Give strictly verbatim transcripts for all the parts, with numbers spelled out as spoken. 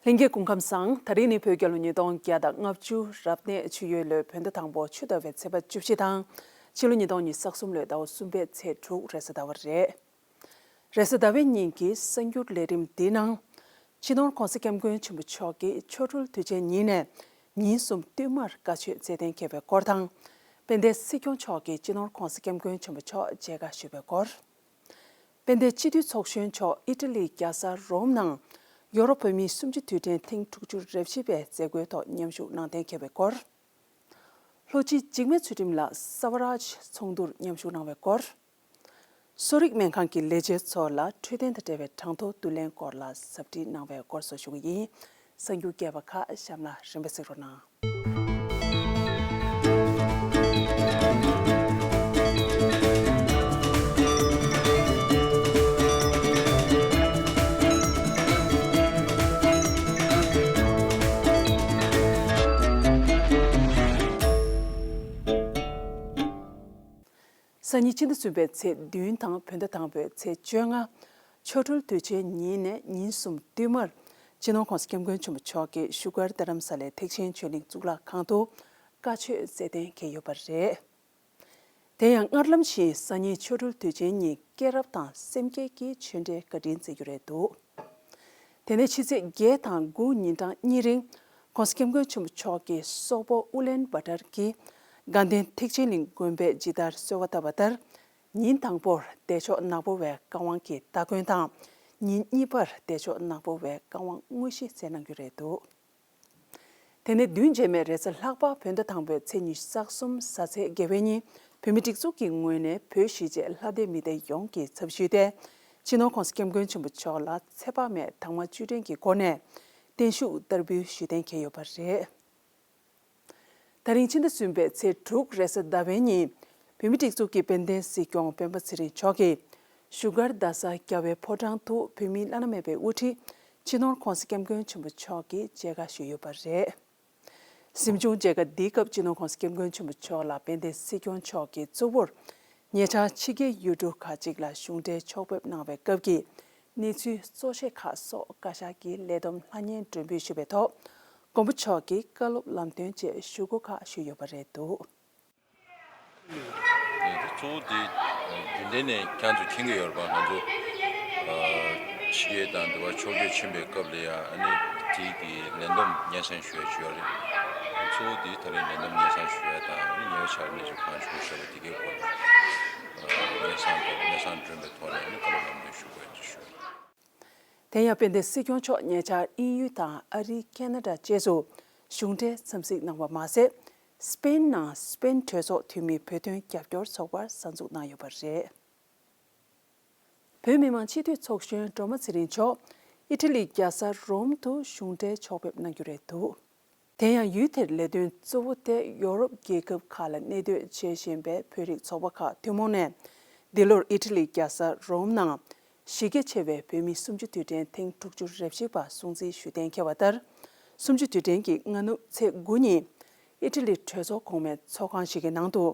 ལྷན་རྒྱས་སྐུ་ཁམས་བཟང་། དེ་རིང་ནི་བོད་རྒྱལ་ལོ་ཉིས་སྟོང་བརྒྱ་དང་ལྔ་བཅུ་རབ་གནས་ཆུ་ཡོས་ལོའི་བོད་ཟླ་དང་པོ་ཆུ་ཟླ་བའི་ཚེས་པ་བཅུ་བཞི་དང་། ཕྱི་ལོ་ཉིས་སྟོང་ཉི་ཤུ་རྩ་གསུམ་ལོའི་ཟླ་བ་གསུམ་པའི་ཚེས་དྲུག་རེས་གཟའ་ཟླ་བ་རེད། རེས་གཟའ་ཟླ་བའི་ཉིན་གྱི་གསར་འགྱུར་ལས་རིམ་འདིའི་ནང་། སྤྱི་ནོར་༧གོང་ས་༧སྐྱབས་མགོན་ཆེན་པོ་མཆོག་གིས་ཆོ་འཕྲུལ་དུས་ཆེན་ཉིན་ནས་ཉིན་གསུམ་བསྟུད་མར་བཀའ་ཆོས་སྩལ་གཏན་འཁེལ་བའི་སྐོར་དང་། དཔལ་ལྡན་སྲིད་སྐྱོང་མཆོག་གིས་སྤྱི་ནོར་༧གོང་ས་༧སྐྱབས་མགོན་ཆེན་པོ་མཆོག་མཇལ་ཁ་ཞུས་པའི་སྐོར། དཔལ་ལྡན་སྤྱི་འཐུས་ཚོགས་གཞོན་མཆོག་ཨི་ཊ་ལིའི་རྒྱལ་ས་རོམ་ནང་ཡོ་རོབ་བོད་མིའི་གསུམ་བཅུ་དུས་དྲན་ཐེངས་དྲུག་ཅུ་རེ་བཞི་པའི་མཛད་སྒོའི་ཐོག་མཉམ་ཞུགས་གནང་གཏན་འཁེལ་བའི་སྐོར། ལྷོ་སྤྱི་འཇིགས་མེད་ཚུལ་ཁྲིམས་ལགས་སྭ་ཝ་རཱཇ་ཚོགས་འདུར་མཉམ་ཞུགས་གནང་བའི་སྐོར། གསོ་རིག་སྨན་ཁང་གི་ལས་བྱེད་ཚོ་ལ་འཕྲོད་བསྟེན་དང་འབྲེལ་བའི་གྲངས་ཐོ་བསྡུ་ལེན་སྐོར་ལ་ཟབ་ཁྲིད་གནང་བའི་སྐོར་སོགས་ཞུ་གི་ཡིན། གསར་འགྱུར་རྒྱས་པ་ཁག་གཤམ་ལ་རིམ་པས་གཟིགས་རོགས་གནང་། སང་ཉིན་ཕྱི་ཟླ་གསུམ་པའི་ཚེས་བདུན་དང་བོད་ཟླ་དང་པོའི་ཚེས་བཅོ་ལྔ། ཆོ་འཕྲུལ་དུས་ཆེན་ཉིན་ནས་ཉིན་གསུམ་བསྟུད་མར་སྤྱི་ནོར་༧གོང་ས་༧སྐྱབས་མགོན་ཆེན་པོ་མཆོག་གིས་བཞུགས་སྒར་རྡ་རམ་ས་ལའི་ཐེག་ཆེན་ཆོས་གླིང་གཙུག་ལག་ཁང་དུ་བཀའ་ཆོས་སྩལ་གཏན་འཁེལ་ཡོད་པ་རེད། དེ་ཡང་སྔར་ལམ་བཞིན་སང་ཉིན་ཆོ་འཕྲུལ་དུས་ཆེན་ཉིན་སྐྱེས་རབས་དང་སེམས་བསྐྱེད་ཀྱི་ཆོས་འབྲེལ་བཀའ་དྲིན་སྩལ་རྒྱུ་རེད་འདུག་དེ་ནས་ཕྱི་ཚེས་བརྒྱད་དང་དགུ་ཉིན་གྲངས་གཉིས་རིང་༧གོང་ས་༧སྐྱབས་མགོན་ཆེན་པོ་མཆོག་གིས་སོག་པོ་ཨུ་ལན་བྷ་ཏར་གྱི་དགའ་ལྡན་ཐེག་ཆེན་གླིང་དགོན་པས་ཇི་ལྟར་གསོལ་བ་བཏབ་པ་ལྟར། ཉིན་དང་པོར་བདེ་མཆོག་ནག་པོ་བའི་བཀའ་དབང་གི་སྟ་གོན་དང་། ཉིན་གཉིས་པར་བདེ་མཆོག་ནག་པོ་བའི་བཀའ་དབང་དངོས་གཞི་སྩལ་གནང་རྒྱུ་རེད་འདུག་དེ་ནས་བདུན་རྗེས་མའི་རེས་གཟའ་ལྷག་པ་བོད་ཟླ་དང་པོའི་ཚེས་ཉི་ཤུ་རྩ་གསུམ་གཟའ་ཚེས་དགེ་བའི་ཉིན་བོད་མིའི་སྒྲིག་འཛུགས་ཀྱི་ངོས་ནས་བོད་གཞིས་བྱེས་ལྷ་སྡེ་མི་སྡེ་ཡོངས་ཀྱི་ཚབ་ཞུས་ཏེ། སྤྱི་ནོར་༧གོང་ས་༧སྐྱབས་མགོན་ཆེན་པོ་མཆོག་ལ་ཚེ་དཔག་མེད་དྭངས་མ་བཅུད་ལེན་གྱི་སྒོ་ནས་བརྟན་བཞུགས་བསྟར་འབུལ་ཞུས་གཏན་འཁེལ་ཡོད་པ་རེད། ད་རིང་ཕྱི་ཟླ་གསུམ་པའི་ཚེས་དྲུག་རེས་གཟའ་ཟླ་བའི་ཉིན་བོད་མིའི་སྒྲིག་འཛུགས་ཀྱི་དཔལ་ལྡན་སྲིད་སྐྱོང་སྤེན་པ་ཚེ་རིང་མཆོག་གིས་བཞུགས་སྒར་རྡ་ས་རྒྱལ་བའི་ཕོ་བྲང་དུ་བོད་མིའི་བླ་ན་མེད་པའི་དབུ་ཁྲིད་སྤྱི་ནོར་༧གོང་ས་༧སྐྱབས་མགོན་ཆེན་པོ་མཆོག་གིས་མཇལ་ཁ་ཞུས་ཡོད་པ་རེད། གཟིམ་ཆུང་མཇལ་ཁ་འདིའི་སྐབས་སྤྱི་ནོར་༧གོང་ས་༧སྐྱབས་མགོན་ཆེན་པོ་མཆོག་ལ་དཔལ་ལྡན་སྲིད་སྐྱོང་མཆོག་གིས་གཙོ་བོར་ཉེ་ཆར་ཕྱི་རྒྱལ་ཡུལ་གྲུ་ཁག་ཅིག་ལ་གཞུང་འབྲེལ་ཕྱོགས་ཕེབས་གནང་བའི་སྐབས་ཀྱི་གནས་ཚུལ་གཙོ་ཆེ་ཁག་སོགས་བཀའ་ཤག་གི་ལས་བསྡོམས་ལྷང་ངེར་མགྲོན་འབོད་ཞུས་པའི་ཐོག་མགོན་པོ་མཆོག་གིས་བཀའ་སློབ་ལམ་སྟོན་བཅས་ཞུ་སྒོ་ཁག་ཞུས་ཡོད་པ་རེད་འདུག་གཙོ་བོ་དེ་རྒྱུན་ལྡན་ནས་ཁྱེད་ཚོ་མཁྱེན་གྱི་ཡོད་རེད་པ། ང་ཚོ་ཕྱི་རྒྱལ་དང་འདི་བར་ཕྱོགས་བསྐྱོད་ཕྱིན་པའི་སྐབས་ལ་ཡང་ཨ་ནི་དེའི་གི་ལས་བསྡོམས་སྙན་སེང་ཞུ་ཡ་ཅིག་ཡོད་རེད། གཙོ་བོ་དེ་ད་རེས་ལས་བསྡོམས་སྙན་སེང་ཞུ་ཡ་དང་ཨ་ནི་ཉེ་བའི་ཆར་གནས་ཚུལ་གང་བྱུང་ཤོར་བ་དེ་གའི་སྐོར་ལ་སྙན་སེང་དང་སྙན་སེང་སྒྲོན་པའི་ཐོག་ནས་ཨ་ནི་བཀའ་སློབ་ལམ་སྟོན་ཞུ་དགོས་ཅེས་ཞུ། དེ་ཡང་དཔལ་ལྡན་སྲིད་སྐྱོང་མཆོག་ཉེ་ཆར་དབྱིན་ཡུལ་དང་ཨ་རི་ཁེ་ན་ཌ་བཅས་སུ་གཞུང་འབྲེལ་འཚམས་གཟིགས་གནང་བ་མ་ཟད། སྤེན་ནང་སྤེན་གྲོས་ཚོགས་འཐུས་མིའི་བོད་དོན་རྒྱབ་སྐྱོར་ཚོགས་པར་གསར་འཛུགས་གནང་ཡོད་པ་རེད། བོད་མི་མང་སྤྱི་འཐུས་ཚོགས་གཞོན་སྒྲོལ་མ་ཚེ་རིང་མཆོག་ཨི་ཊ་ལིའི་རྒྱལ་ས་རོམ་དུ་གཞུང་འབྲེལ་ཕྱོགས་ཕེབས་གནང་རྒྱུ་རེད་འདུག་དེ་ཡང་ཡུལ་དེར་ལས་དོན་གཙོ་བོ་དེ་ཡོ་རོབ་རྒྱལ་ཁབ་ཁག་ལ་གནས་སྡོད་བྱེད་བཞིན་པའི་བོད་རིགས་ཚོགས་པ་ཁག་ཐུན་མོང་ནས་འདི་ལོར་ཨི་ཊ་ལིའི་རྒྱལ་ས་རོམ་ནང་གཞི་རྒྱ་ཆེ་བའི་བོད་མིའི་གསུམ་བཅུ་དུས་དྲན་ཐེངས་དྲུག་ཅུ་རེ་བཞི་པ་སྲུང་བརྩི་ཞུ་གཏན་འཁེལ་བ་ལྟར། གསུམ་བཅུ་དུས་དྲན་གྱི་སྔ་ནུབ་ཚེས་དགུ་ཉིན་ཨི་ཊ་ལིའི་གྲོས་ཚོགས་གོང་མའི་ཚོགས་ཁང་ཞིག་གི་ནང་དུ་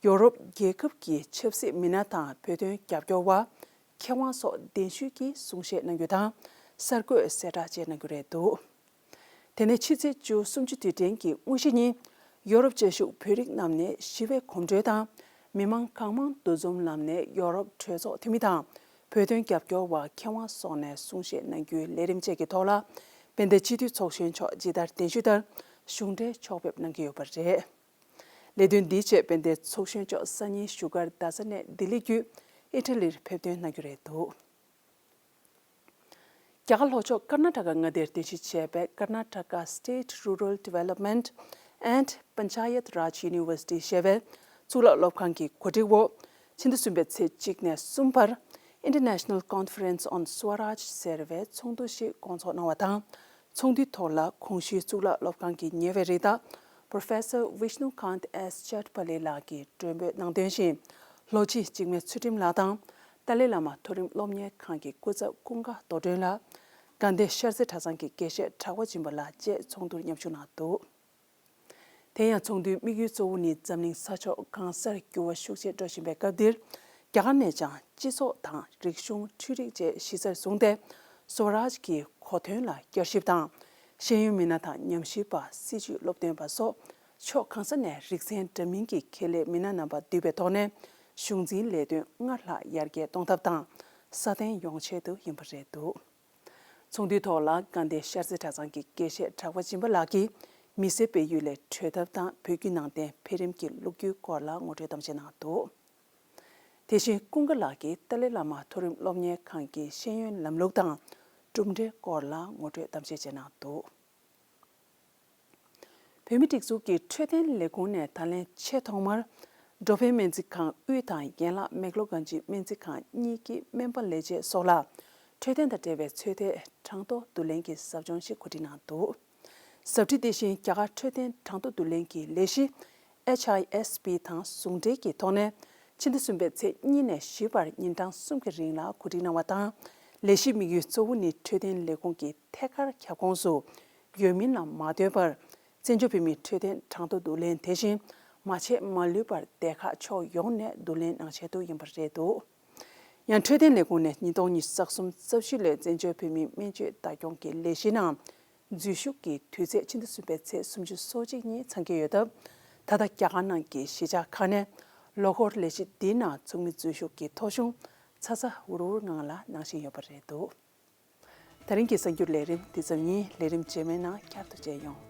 ཡོ་རོབ་རྒྱལ་ཁབ་ཀྱི་ཆབ་སྲིད་མི་སྣ་དང་བོད་དོན་རྒྱབ་སྐྱོར་བ། མཁས་དབང་སོགས་གདན་ཞུས་ཀྱིས་གསུང་བཤད་གནང་རྒྱུ་དང་གསར་འགོད་གསལ་བསྒྲགས་བཅས་གནང་རྒྱུ་རེད་འདུག་དེ་ནས་ཕྱི་ཚེས་བཅུ་གསུམ་བཅུ་དུས་དྲན་གྱི་དངོས་གཞི་ཉིན་ཡོ་རོབ་བཅའ་བཞུགས་བོད་རིགས་རྣམས་ནས་ཞི་བའི་གོམ་བགྲོད་དང་མི་མང་གང་མང་འདུ་འཛོམས་ལམ་ནས་ཡོ་རོབ་གྲོས་ཚོགས་འཐུས་མི་དང་བོད་དོན་རྒྱབ་སྐྱོར་བ་མཁས་དབང་སོགས་ནས་གསུང་བཤད་གནང་རྒྱུའི་ལས་རིམ་བཅས་ཀྱི་ཐོག་ལ་དཔལ་ལྡན་སྤྱི་འཐུས་ཚོགས་གཞོན་མཆོག་ཇི་ལྟར་གདན་ཞུས་ལྟར་གཞུང་འབྲེལ་ཕྱོགས་ཕེབས་གནང་གི་ཡོད་པ་རེད། ལས་དོན་འདིའི་ཆེད་དཔལ་ལྡན་ཚོགས་གཞོན་མཆོག་སང་ཉིན་བཞུགས་སྒར་རྡ་ས་ནས་ལྡི་ལི་བརྒྱུད་ཨི་ཊ་ལིར་ཕེབས་ཐོན་གནང་རྒྱུ་རེད་འདུག་རྒྱ་གར་ལྷོ་ཕྱོགས་ཀར་ན་ཊ་ཀ་མངའ་སྡེར་རྟེན་གཞི་བྱས་པའི་Karnataka State Rural Development and Panchayat Raj University ཞེས་པའི་གཙུག་ལག་སློབ་ཁང་གི་གོ་སྒྲིག་འོག་ཕྱི་ཟླ་གསུམ་པའི་ཚེས་གཅིག་ནས་གསུམ་བར་International Conference on Swaraj ཟེར་བའི་ཚོགས་འདུ་ཞིག་སྐོང་ཚོགས་གནང་བ་དང་། ཚོགས་འདུའི་ཐོག་ལ་གོང་ཞུས་གཙུག་ལག་སློབ་ཁང་གི་ཉེ་བའི་རིགས་བདག་Professor Vishnu Kant S Chatpally ལགས་ཀྱིས་མགྲོན་འབོད་གནང་དོན་བཞིན། ལྷོ་སྤྱི་འཇིགས་མེད་ཚུལ་ཁྲིམས་ལགས་དང་། ཏཱ་ལའི་བླ་མ་མཐོ་རིམ་སློབ་གཉེར་ཁང་གི་སྐུ་ཚབ་ཀུན་དགའ་རྡོར་སྒྲོན་ལགས། དགའ་ལྡན་ཤར་རྩེ་གྲྭ་ཚང་གི་དགེ་བཤེས་གྲགས་པ་སྦྱིན་པ་ལགས་བཅས་ཚོགས་འདུར་མཉམ་ཞུགས་གནང་འདུག་དེ་ཡང་ཚོགས་འདུའི་དམིགས་ཡུལ་གཙོ་བོ་ནི་འཛམ་གླིང་ས་ཕྱོགས་གང་སར་འགྱུར་བ་ཤུགས་ཆེ་འགྲོ་བཞིན་པའི་སྐབས་འདིར། རྒྱ་གར་ནས་ཀྱང་སྤྱི་ཚོགས་དང་རིག་གཞུང་འཕྲུལ་རིག་བཅས་གཞི་རྩར་བཟུང་སྟེ། སོ་རཱཇ་གྱི་གོ་དོན་ལ་བསྐྱར་ཞིབ་དང་ ཤེས་ཡོན་མི་སྣ་དང་ཉམས་ཞིབ་པ། སྲིད་བྱུས་སློབ་སྟོན་པ་སོགས་ཕྱོགས་གང་ས་ནས་རིག་ཚན་འདྲ་མིན་གྱི་ཁྱད་ལས་མི་སྣ་རྣམ་པ་འདུས་པའི་ཐོག་ནས་གཞུང་འཛིན་ལས་དོན་སྔར་ལྷག་ཡར་རྒྱས་གཏོང་ཐབས་དང་སྲ་བརྟན་ཡོང་ཆེད་དུ་ཡིན་པ་རེད་འདུག་ཚོགས་འདུའི་ཐོག་ལ་དགའ་ལྡན་ཤར་རྩེ་གྲྭ་ཚང་གི་དགེ་བཤེས་གྲགས་པ་སྦྱིན་པ་ལགས་ཀྱིས་མི་སེར་སྤེལ་ཡུལ་ལ་བྲོས་ཐབས་དང་བོད་བརྒྱུད་ནང་བསྟན་འཕེལ་རིམ་གྱི་ལོ་རྒྱུས་སྐོར་ལ་ངོ་སྤྲོད་གཏམ་བཤད་གནང་འདུག་དེ་བཞིན་ཀུན་དགའ་ལགས་ཀྱིས་ཏཱ་ལའི་བླ་མ་མཐོ་རིམ་སློབ་གཉེར་ཁང་གི་ཤེས་ཡོན་ལམ་ལུགས་དང་གྲུབ་འབྲས་སྐོར་ལ་ངོ་སྤྲོད་གཏམ་བཤད་བྱས་གནང་འདུག་བོད་མིའི་སྒྲིག་འཛུགས་ཀྱི་འཕྲོད་བསྟེན་ལས་ཁུངས་ནས་ད་ལན་ཆེས་ཐོག་མར་འགྲོ་ཕན་སྨན་རྩིས་ཁང་དབུས་དང་ཡན་ལག་མེག་ལོ་གྷན་ཇི་སྨན་རྩིས་ཁང་གཉིས་ཀྱི་སྨན་པ་ལས་བྱེད་སོགས་ལ་འཕྲོད་བསྟེན་དང་འབྲེལ་བའི་ཚོད་ལྟའི་གྲངས་ཐོ་བསྡུ་ལེན་གྱི་ཟབ་སྦྱོང་ཞིག་གོ་སྒྲིག་གནང་འདུག་ཟབ་ཁྲིད་དེ་བཞིན་རྒྱ་གར་འཕྲོད་བསྟེན་གྲངས་ཐོ་བསྡུ་ལེན་གྱི་ལས་གཞི་ཨེཆ་ཨའི་ཨེས་པི་དང་ཟུང་འབྲེལ་གྱི་ཐོག་ནས་ཕྱི་ཟླ་གསུམ་པའི་ཚེས་གཉིས་ནས་བཞི་བར་ཉིན་གྲངས་གསུམ་གྱི་རིང་ལ་གོ་སྒྲིག་གནང་བ་དང་། ལས་གཞིའི་དམིགས་ཡུལ་གཙོ་བོ་ནི་འཕྲོད་བསྟེན་ལས་ཁུངས་ཀྱི་ཐད་ཀར་ཁྱབ་ཁོངས་སུ་ཡོད་མིན་ལ་མ་ལྟོས་པར། བཙན་བྱོལ་བོད་མིའི་འཕྲོད་བསྟེན་གྲངས་ཐོ་བསྡུ་ལེན་དེ་བཞིན་མ་ཆད་མ་ལུས་པར་སྡེ་ཁག་ཕྱོགས་ཡོངས་ནས་བསྡུ་ལེན་གནང་ཆེད་དུ་ཡིན་པ་རེད་འདུག་ཡང་འཕྲོད་བསྟེན་ལས་ཁུངས་ནས་ཉིས་སྟོང་ཉི་ཤུ་རྩ་གསུམ་རྩ་བཞི་ལོའི་བཙན་བྱོལ་བོད་མིའི་སྨན་བཅོས་ལྟ་སྐྱོང་གི་ལས་གཞི་ནང་འཛུལ་ཞུགས་ཀྱི་དུས་ཚོད་ཕྱི་ཟླ་གསུམ་པའི་ཚེས་སུམ་ཅུ་སོ་གཅིག་ཉིན་ཚང་གི་ཡོད་སྟབས། ད་ལྟ་རྒྱ་གར་ནང་གི་གཞིས་ཆགས་ཁག་ནས་ལོ་འཁོར་ལས་གཞི་འདིའི་ནང་ཚོགས་མི་འཛུལ་ཞུགས་ཀྱི་ཐོ་གཞུང་ཚ་ཚ་འུར་འུར་ངང་ལ་གནང་བཞིན་ཡོད་པ་རེད་འདུག་དེ་རིང་གི་གསར་འགྱུར་ལས་རིམ་འདི་ཙམ་ཡིན། ལས་རིམ་རྗེས་མའི་ནང་བསྐྱར་དུ་མཇལ་ཡོང་།